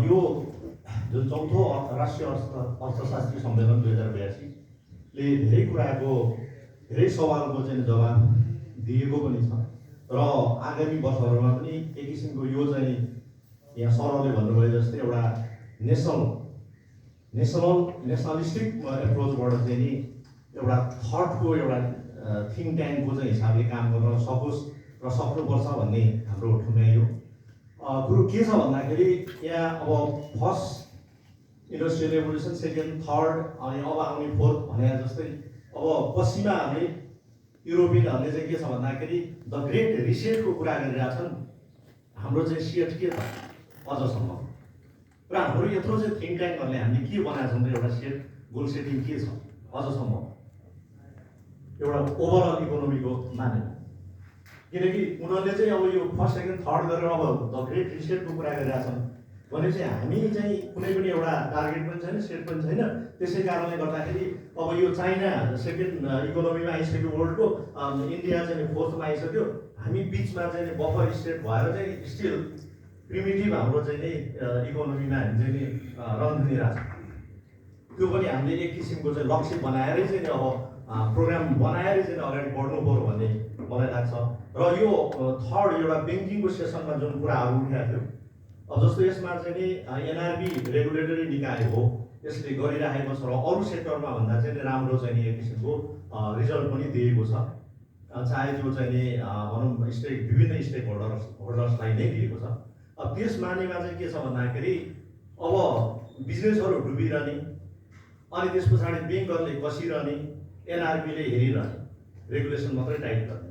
यो जुन चौथो राष्ट्रिय अर्थशास्त्री सम्मेलन 2082ले धेरै सवालको चाहिँ जवाब दिएको पनि छ र आगामी वर्षहरूमा पनि एक किसिमको यो चाहिँ यहाँ सरले भन्नुभयो जस्तै एउटा नेसनलिस्टिक एप्रोचबाट चाहिँ नि एउटा थटको एउटा थिङ्क ट्याङ्कको चाहिँ हिसाबले काम गर्न सकोस् र सक्नुपर्छ भन्ने हाम्रो ठुम्याइयो। कुरो के छ भन्दाखेरि यहाँ अब first industrial revolution, second, third अनि अब आउने फोर्थ भने जस्तै अब पश्चिमा हामीले युरोपियनहरूले चाहिँ के छ भन्दाखेरि द ग्रेट रिसेटको कुरा गरिरहेछन्। हाम्रो चाहिँ सेट के छ अझसम्म र हाम्रो यत्रो चाहिँ थिङ्क ट्याङ्कहरूले हामीले के बनाएको छौँ त एउटा सेट गोल सेटिङ के छ अझसम्म एउटा ओभरअल इकोनोमीको माने, किनकि उनीहरूले चाहिँ अब यो फर्स्ट सेकेन्ड थर्ड गरेर अब द ग्रेट रिसेटको कुरा गरिरहेछन् भने चाहिँ हामी चाहिँ कुनै पनि एउटा टार्गेट पनि छैन, सेट पनि छैन। त्यसै कारणले गर्दाखेरि अब यो चाइना सेकेन्ड इकोनोमीमा आइसक्यो वर्ल्डको, इन्डिया चाहिँ फोर्थमा आइसक्यो, हामी बिचमा चाहिँ बफर स्टेट भएर चाहिँ स्टिल प्रिमिटिभ हाम्रो चाहिँ नि इकोनोमीमा हामी चाहिँ नि रन दिइरहेको छ। त्यो पनि हामीले एक किसिमको चाहिँ लक्ष्य बनाएरै चाहिँ अब प्रोग्राम बनाएरै चाहिँ अगाडि बढ्नु पर्यो भन्ने मलाई लाग्छ। र यो थर्ड एउटा ब्याङ्किङको सेसनमा जुन कुराहरू उठाएको थियो, अब जस्तो यसमा चाहिँ नि एनआरबी रेगुलेटरी निकाय हो, यसले गरिराखेको छ र अरू सेक्टरमा भन्दा चाहिँ राम्रो चाहिँ नि एक किसिमको रिजल्ट पनि दिएको छ। चाहे जो चाहिँ नि भनौँ विभिन्न स्टेक होल्डर्सलाई नै दिएको छ। अब त्यस मानेमा चाहिँ के छ भन्दाखेरि अब बिजनेसहरू डुबिरहने, अनि त्यस पछाडि ब्याङ्कहरूले कसिरहने, एनआरबीले हेरिरहने, रेगुलेसन मात्रै टाइट गर्ने।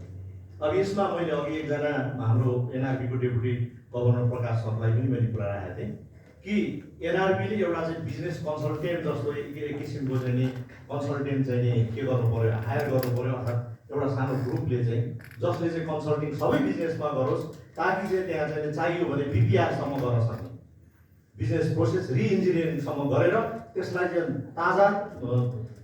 अब यसमा मैले अघि एकजना हाम्रो एनआरबीको डेपुटी गभर्नर प्रकाश सरलाई पनि मैले कुरा राखेको थिएँ कि एनआरबीले एउटा चाहिँ बिजनेस कन्सल्टेन्ट जस्तो एक किसिमको चाहिँ नि कन्सल्टेन्ट चाहिँ नि के गर्नु पर्यो, हायर गर्नु पर्यो, अर्थात् एउटा सानो ग्रुपले चाहिँ जसले चाहिँ कन्सल्टिङ सबै बिजनेसमा गरोस्, ताकि चाहिँ त्यहाँ चाहिँ चाहियो भने पिपिआरसम्म गर्न सक्ने बिजनेस प्रोसेस रिइन्जिनियरिङसम्म गरेर त्यसलाई चाहिँ ताजा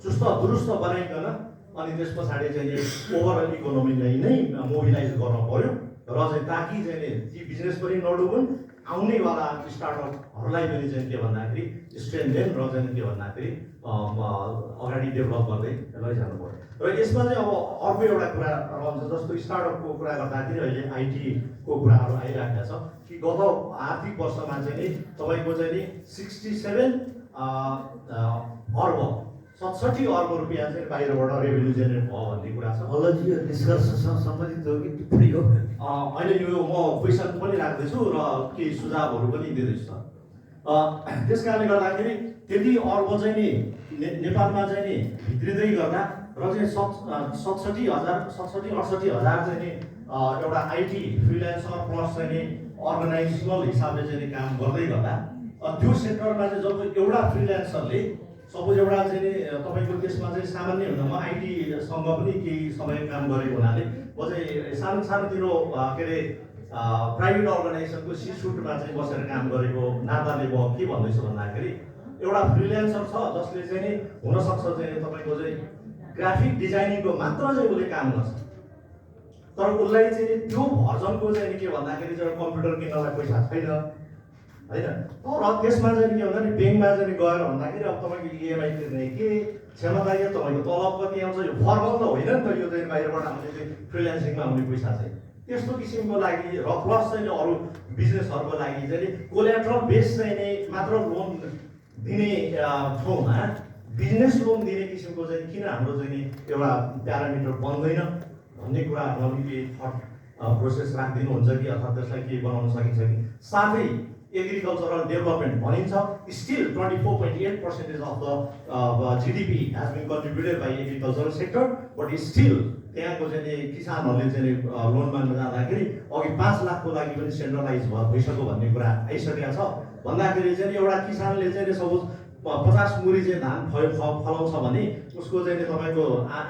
चुस्त दुरुस्त बनाइकन अनि त्यस पछाडि चाहिँ ओभरअल इकोनोमीलाई नै मोबिलाइज गर्न पर्यो र चाहिँ ताकि चाहिँ ती बिजनेस पनि नडुबुन्, आउनेवाला स्टार्टअपहरूलाई पनि चाहिँ के भन्दाखेरि स्ट्रेन्थेन र चाहिँ के भन्दाखेरि अगाडि डेभलप गर्दै लैजानु पर्यो। र यसमा चाहिँ अब अर्को एउटा कुरा रहन्छ, जस्तो स्टार्टअपको कुरा गर्दाखेरि अहिले आइटीको कुराहरू आइरहेको छ कि गत आर्थिक वर्षमा चाहिँ नि तपाईँको चाहिँ नि 67 अर्ब रुपियाँ चाहिँ बाहिरबाट रेभेन्यू जेनेरेट भयो भन्ने कुरा छ। अलजी यो निष्कर्षसँग सम्बन्धित हो कि टिप्पणी हो? अहिले यो म क्वेसन पनि राख्दैछु र केही सुझावहरू पनि दिँदैछु। त्यस कारणले गर्दाखेरि त्यति अर्ब चाहिँ नि नेपालमा चाहिँ नि भित्रिँदै गर्दा र चाहिँ 67,000-68,000 चाहिँ नि एउटा आइटी फ्रिल्यान्सर प्लस चाहिँ नि अर्गनाइजेसनल हिसाबले चाहिँ नि काम गर्दै गर्दा त्यो सेक्टरमा चाहिँ जब एउटा फ्रिल्यान्सरले सपोज एउटा चाहिँ नि तपाईँको त्यसमा चाहिँ सामान्य हुँदा म आइटीसँग पनि केही समय काम गरेको हुनाले म चाहिँ सानोतिनो के अरे प्राइभेट अर्गनाइजेसनको सिसुटमा चाहिँ बसेर काम गरेको नाताले म के भन्दैछु भन्दाखेरि एउटा फ्रिल्यान्सर छ जसले चाहिँ नि हुनसक्छ चाहिँ तपाईँको चाहिँ ग्राफिक डिजाइनिङको मात्र चाहिँ उसले काम गर्छ, तर उसलाई चाहिँ नि त्यो भर्जनको चाहिँ नि के भन्दाखेरि चाहिँ कम्प्युटर किन्नलाई पैसा छैन होइन। तर त्यसमा चाहिँ के भन्दा नि ब्याङ्कमा चाहिँ गएर भन्दाखेरि अब तपाईँको इएमआई तिर्ने के क्षमता के, तपाईँको तलब कति आउँछ, यो फर्मल त होइन नि त, यो चाहिँ बाहिरबाट आउने चाहिँ फ्रिल्यान्सिङमा आउने पैसा चाहिँ त्यस्तो किसिमको लागि र प्लस चाहिँ अरू बिजनेसहरूको लागि चाहिँ कोल्याट्रल बेस चाहिँ नि मात्र लोन दिने ठाउँमा बिजनेस लोन दिने किसिमको चाहिँ किन हाम्रो चाहिँ नि एउटा प्यारामिटर बन्दैन भन्ने कुराहरू केही थट प्रोसेस राखिदिनुहुन्छ कि अथवा त्यसलाई केही बनाउन सकिन्छ कि। साथै एग्रिकल्चरल डेभलपमेन्ट भनिन्छ, still 24.8% of the GDP has been contributed by agricultural sector, but still त्यहाँको चाहिँ किसानहरूले चाहिँ लोनमा जाँदाखेरि अघि 5 लाखको लागि पनि सेन्ट्रलाइज भइसक्यो भन्ने कुरा आइसकेको छ। भन्दाखेरि चाहिँ एउटा किसानले चाहिँ सपोज 50 मुरी चाहिँ धान फलाउँछ भने उसको चाहिँ तपाईँको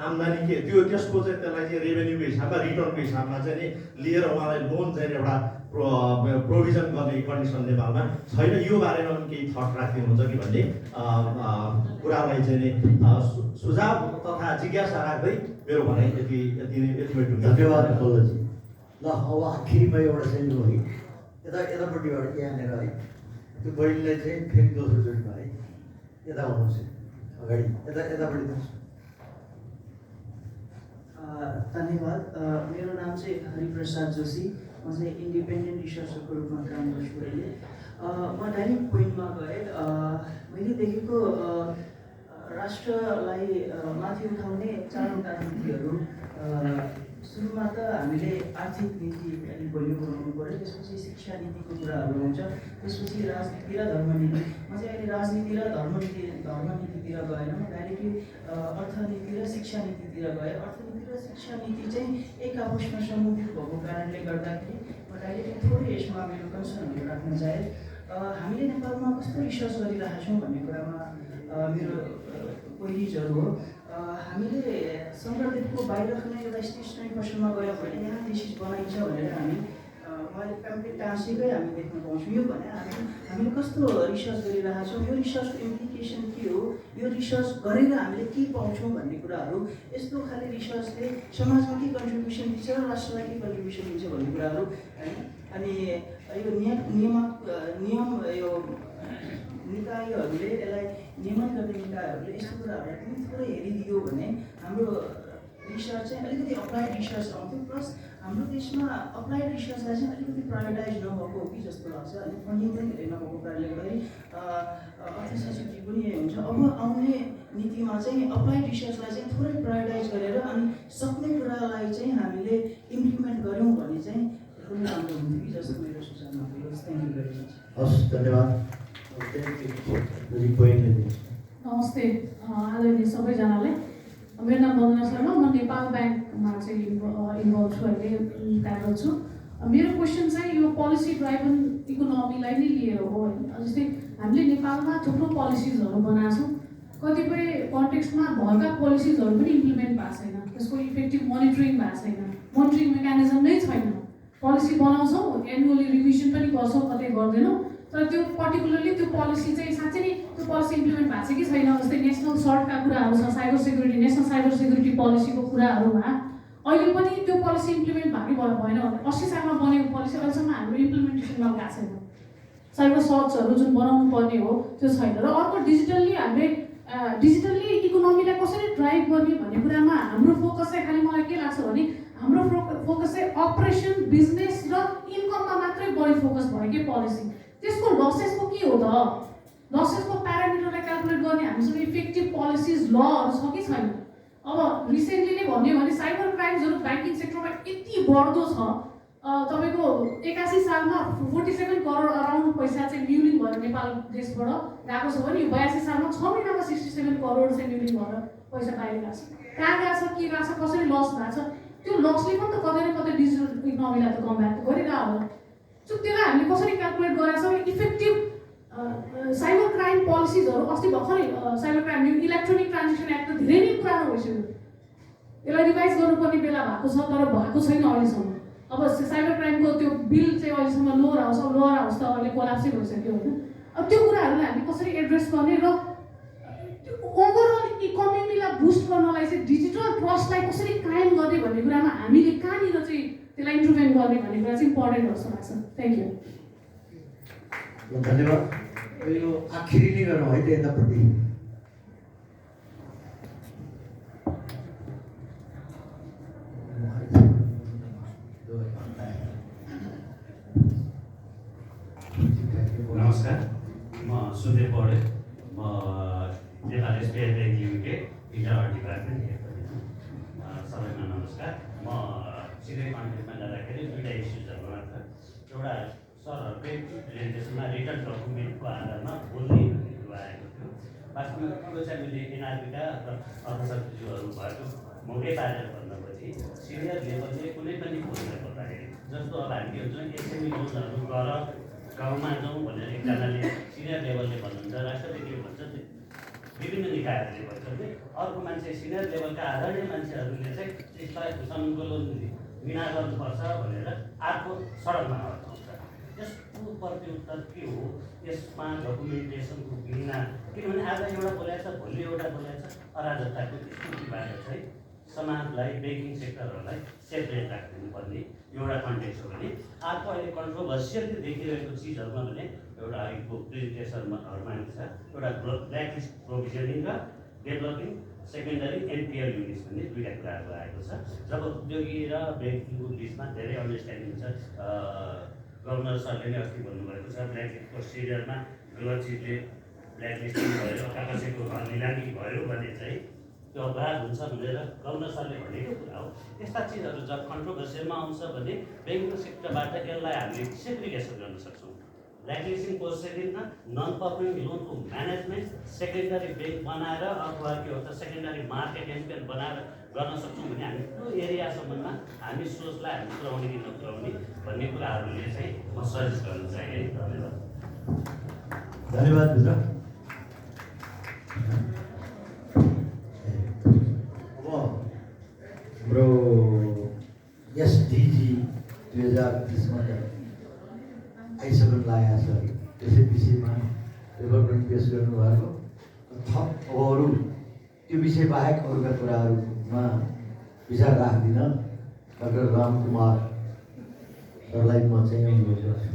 आम्दानी के त्यो त्यसको चाहिँ त्यसलाई चाहिँ रेभेन्यूको हिसाबमा रिटर्नको हिसाबमा चाहिँ नि लिएर उहाँलाई लोन चाहिँ एउटा प्रोभिजन गर्ने कन्डिसन नेपालमा छैन। यो बारेमा पनि केही थट राखिदिनुहुन्छ कि भन्ने कुरालाई चाहिँ नि सुझाव तथा जिज्ञासा राख्दै मेरो भनाइ यतिमै धन्यवाद बल्लजी। ल अब आखिरमा एउटा चाहिँ यतापट्टिबाट यहाँनिर है त्यो बहिनीलाई चाहिँ फेरि दोस्रो चोटिमा है यता आउनुहोस् अगाडि यतापट्टि दिनुहोस्। धन्यवाद। मेरो नाम चाहिँ हरिप्रसाद जोशी। म चाहिँ इन्डिपेन्डेन्ट रिसर्चरको रूपमा काम गर्छु अहिले। म डाइरेक्ट पोइन्टमा गएँ। मैले देखेको राष्ट्रलाई माथि उठाउने चारवटा नीतिहरू, सुरुमा त हामीले आर्थिक नीति अलिक बलियो बनाउनु पऱ्यो, त्यसपछि शिक्षा नीतिको कुराहरू आउँछ, त्यसपछि राजनीति र धर्मनीति। म चाहिँ अहिले राजनीति र धर्मनीतितिर गएन, म डाइरेक्टली अर्थनीति र शिक्षा नीतितिर गएँ। अर्थनीति र शिक्षा नीति चाहिँ एक आपसमा सम्बन्धित भएको कारणले गर्दाखेरि म डाइरेक्टली थोरै यसमा मेरो कन्सर्नहरू राख्न चाहेँ। हामीले नेपालमा कस्तो रिसर्च गरिरहेका छौँ भन्ने कुरामा मेरो कोइरिजहरू हो। हामीले शङ्करदेवको बाहिर कुनै एउटा स्टेसनरी पसलमा गयो भने यहाँ डिसिज बनाइन्छ भनेर हामी मैले प्याम्पलेट टाँसेकै हामी देख्न पाउँछौँ। यो भने हामीले कस्तो रिसर्च गरिरहेका छौँ, यो रिसर्चको इम्प्लिकेसन के हो, यो रिसर्च गरेर हामीले के पाउँछौँ भन्ने कुराहरू, यस्तो खाले रिसर्चले समाजमा के कन्ट्रिब्युसन दिन्छ र राष्ट्रलाई के कन्ट्रिब्युसन दिन्छ भन्ने कुराहरू होइन। अनि यो नियम यो निकायहरूले, यसलाई नियमन गर्ने निकायहरूले यस्तो कुराहरूलाई पनि थोरै हेरिदियो भने हाम्रो रिसर्च चाहिँ अलिकति अप्लाइड रिसर्च आउँथ्यो। प्लस हाम्रो देशमा अप्लाइड रिसर्चलाई चाहिँ अलिकति प्रायोरिटाइज नभएको हो कि जस्तो लाग्छ। अनि फन्डिङ पनि धेरै नभएको कारणले गर्दाखेरि अर्थ सचिवजी पनि यही हुन्छ। अब आउने नीतिमा चाहिँ अप्लाइड रिसर्चलाई चाहिँ थोरै प्रायोरिटाइज गरेर अनि सक्ने कुरालाई चाहिँ हामीले इम्प्लिमेन्ट गऱ्यौँ भने चाहिँ एकदमै राम्रो हुन्थ्यो कि जस्तो मेरो सुझावमा थियो। Thank you very much. हस्, धन्यवाद। नमस्ते आदरणीय सबैजनालाई। मेरो नाम वन्दना शर्मा, म नेपाल ब्याङ्कमा चाहिँ इन्भल्भ छु, अहिले कार्यरत छु। मेरो क्वेसन चाहिँ यो पोलिसी ड्राइभन इकोनोमीलाई नै लिएर हो होइन। जस्तै हामीले नेपालमा थुप्रो पोलिसिजहरू बनाएको छौँ, कतिपय कन्टेक्स्टमा भएका पोलिसिजहरू पनि इम्प्लिमेन्ट भएको छैन, त्यसको इफेक्टिभ मोनिटरिङ भएको छैन, मोनिटरिङ मेकानिजम नै छैन। पोलिसी बनाउँछौँ, एनुअली रिभिजन पनि गर्छौँ, कतै गर्दैनौँ, तर त्यो पर्टिकुलरली त्यो पोलिसी चाहिँ साँच्चै नै त्यो पोलिसी इम्प्लिमेन्ट भएको छ कि छैन। जस्तै नेसनल सर्टका कुराहरू छ, cyber security, national cyber security पोलिसीको कुराहरूमा अहिले पनि त्यो पोलिसी इम्प्लिमेन्ट भएन भने 80 सालमा बनेको पोलिसी अहिलेसम्म हाम्रो इम्प्लिमेन्टेसनमा गएको छैन। साइबर सर्चहरू जुन बनाउनु पर्ने हो त्यो छैन। र अर्को डिजिटल्ली इकोनोमीलाई कसरी ड्राइभ गर्ने भन्ने कुरामा हाम्रो फोकस चाहिँ खालि मलाई के लाग्छ भने हाम्रो फोकस चाहिँ अपरेसन, बिजनेस र इन्कममा मात्रै बढी फोकस भयो कि पोलिसी। त्यसको लसेसको के हो त? लसेसको प्यारामिटरलाई क्यालकुलेट गर्ने हामीसँग इफेक्टिभ पोलिसिज लहरू छ कि छैन? अब रिसेन्टली नै भन्यो भने साइबर क्राइम्सहरू ब्याङ्किङ सेक्टरमा यति बढ्दो छ। तपाईँको 81 सालमा 47 करोड अराउन्ड पैसा चाहिँ म्युलिङ भएर नेपाल देशबाट गएको छ भने 82 सालमा 6 महिनामा 67 करोड चाहिँ म्युलिङ भएर पैसा बाहिर गएको छ। कहाँ गएको छ, के गएको छ, कसरी लस भएको छ, त्यो लसले पनि त कतै न कतै डिजिटल इकोनोमीलाई त कम्ब्याक गरिरहेको होला। सो त्यसलाई हामीले कसरी क्यालकुलेट गरेका छौँ? इफेक्टिभ साइबर क्राइम पोलिसिजहरू अस्ति भर्खरै cyber crime electronic transaction act त धेरै नै पुरानो भइसक्यो, यसलाई रिभाइज गर्नुपर्ने बेला भएको छ, तर भएको छैन अहिलेसम्म। अब साइबर क्राइमको त्यो बिल चाहिँ अहिलेसम्म लोअर हाउस त अहिले कोलाप्सै भइसक्यो होइन। अब त्यो कुराहरूलाई हामीले कसरी एड्रेस गर्ने र ओभरअल इकोनोमीलाई बुस्ट गर्नलाई चाहिँ डिजिटल ट्रस्टलाई कसरी कायम गर्ने भन्ने कुरामा हामीले कहाँनिर चाहिँ त्यसलाई इन्ट्रुभेन्ट गर्ने भन्ने कुरा चाहिँ इम्पोर्टेन्ट जस्तो लाग्छ। Thank you. धन्यवाद। यो आखिरी नै गरौँ है त यतापट्टि। नमस्कार, म सुदेव पौडेल, म Nepal State Bank Limited inter department head गरेको। सबैमा नमस्कार। म सिधै कन्टेन्टमा जाँदाखेरि दुईवटा इस्युजहरू मात्र, एउटा सरहरूकै प्रेजेन्टेसनमा रिटर्न डकुमेन्टको आधारमा बोल्ने कुरो आएको थियो। वास्तवमा त्यो चाहिँ मैले एनआरपीका अर्थशास्त्रीहरू भएको मौकै पारेर भन्दाखेरि सिनियर लेभलले कुनै पनि पोस्टलाई गर्दाखेरि, जस्तो अब हामी के भन्छौँ एसएमई लोनहरू गर गाउँमा जाउँ भनेर एकजनाले सिनियर लेभलले भन्नुहुन्छ, राष्ट्रपतिले भन्छ, विभिन्न निकायहरूले भन्छ कि अर्को मान्छे सिनियर लेभलका आदरणीय मान्छेहरूले चाहिँ यसलाई जमिनको लोन बिना गर्नुपर्छ भनेर अर्को सडकमा अड्काउँछ। यसको प्रत्युत्तर के हो? यसमा डकुमेन्टेसनको बिना, किनभने आज एउटा बोलाएको छ, भोलि एउटा बोलाएको छ, अराजकताको स्थितिबाट चाहिँ समाजलाई, ब्याङ्किङ सेक्टरहरूलाई सेपरेट राखिदिनुपर्ने एउटा कन्टेक्स्ट हो भने अर्को अहिले कन्ट्रोभर्सियल देखिरहेको चिजहरूमा भने एउटा अहिलेको प्रेजेन्टेसनहरूमा अनुसार एउटा ब्ल्याकलिस्ट प्रोभिजनिङ र डेभलपिङ सेकेन्डरी एनपिएल युनिट्स भन्ने दुईवटा कुराहरू आएको छ। जब उद्योगी र ब्याङ्किङको बिचमा धेरै अन्डरस्ट्यान्डिङ छ, गभर्नर सरले नै अस्ति भन्नुभएको छ ब्ल्याकलिस्ट प्रोसिडियरमा गलतचिजले ब्ल्याकलिस्टिङ भयो अथवा कसैको घर निलामी भयो भने चाहिँ त्यो अपराध हुन्छ भनेर गभर्नर सरले भनेको कुरा हो। यस्ता चिजहरू जब कन्ट्रोभर्सियलमा आउँछ भने ब्याङ्किङ सेक्टरबाट यसलाई हामीले सेग्रिगेसन गर्न सक्छौँ। ब्ल्याकलिस्टिङ प्रोसिडिङमा नन पर्फर्मिङ लोनको म्यानेजमेन्ट सेकेन्डरी ब्याङ्क बनाएर अथवा के भन्छ सेकेन्डरी मार्केट एनपिएल बनाएर गर्न सक्छौँ भने हामी त्यो एरियासम्ममा हामी सोचलाई हामी पुऱ्याउने कि नपुऱ्याउने भन्ने कुराहरूले चाहिँ म सजेस्ट गर्न चाहेँ। धन्यवाद। धन्यवाद मित्र। अब हाम्रो एसडिजी 2030मा आइसक्नु लागेको छ, त्यसै विषयमा पेपर पनि पेस गर्नुभएको। थप अरू त्यो विषय बाहेक अरूका कुराहरूमा विचार राख्दिनँ। डाक्टर रामकुमार सरलाई म चाहिँ अनुरोध गर्छु।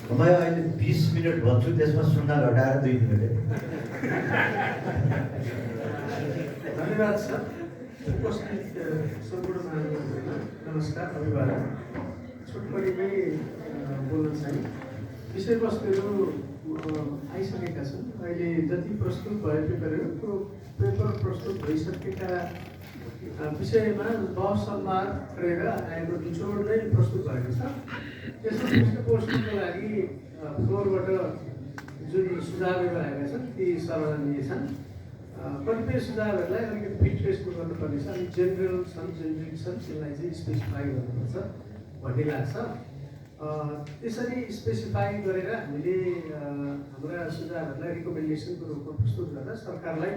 तपाईँ अहिले 20 मिनट भन्छु, त्यसमा सुन्ना घटाएर 2 मिनट। धन्यवाद सर। उपस्थित सम्पूर्ण महानुभावहरूमा नमस्कार, अभिवादन। छोटकरीमै बोल्न चाहिँ विषयवस्तुहरू आइसकेका छन्। अहिले जति प्रस्तुत भए पेपरहरू, त्यो पेपर प्रस्तुत भइसकेका विषयमा बहस संवाद गरेर आएको निचोड नै प्रस्तुत भएको छ। त्यसमा पोस्टको लागि फ्लोरबाट जुन सुझावहरू आएका छन् ती सराहनीय छन्। कतिपय सुझावहरूलाई अलिकति फिटरेस्ट गर्नुपर्ने छ। अनि जेनरल छन्, जेनरिक छन्, त्यसलाई चाहिँ स्पेसिफाई गर्नुपर्छ भन्ने लाग्छ। त्यसरी स्पेसिफाई गरेर हामीले हाम्रा सुझावहरूलाई रिकमेन्डेसनको रूपमा प्रस्तुत गर्दा सरकारलाई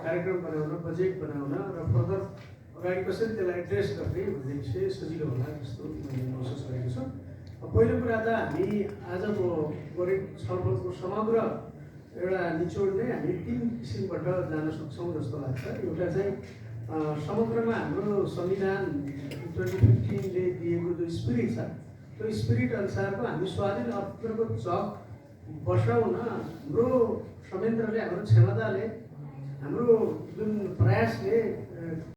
कार्यक्रम बनाउन, बजेट बनाउन र फर्दर अगाडि कसरी त्यसलाई एड्रेस गर्ने भन्ने विषय सजिलो होला जस्तो मैले महसुस गरेको छु। पहिलो कुरा त हामी आजको गरेको छलफलको समग्र एउटा निचोड नै हामी 3 किसिमबाट जान सक्छौँ जस्तो लाग्छ। एउटा चाहिँ समग्रमा हाम्रो संविधान 2015ले दिएको जो स्पिरिट छ, त्यो स्पिरिट अनुसारको हामी स्वाधीन अर्थतन्त्रको चक बसाउन हाम्रो संयन्त्रले, हाम्रो क्षमताले, हाम्रो जुन प्रयासले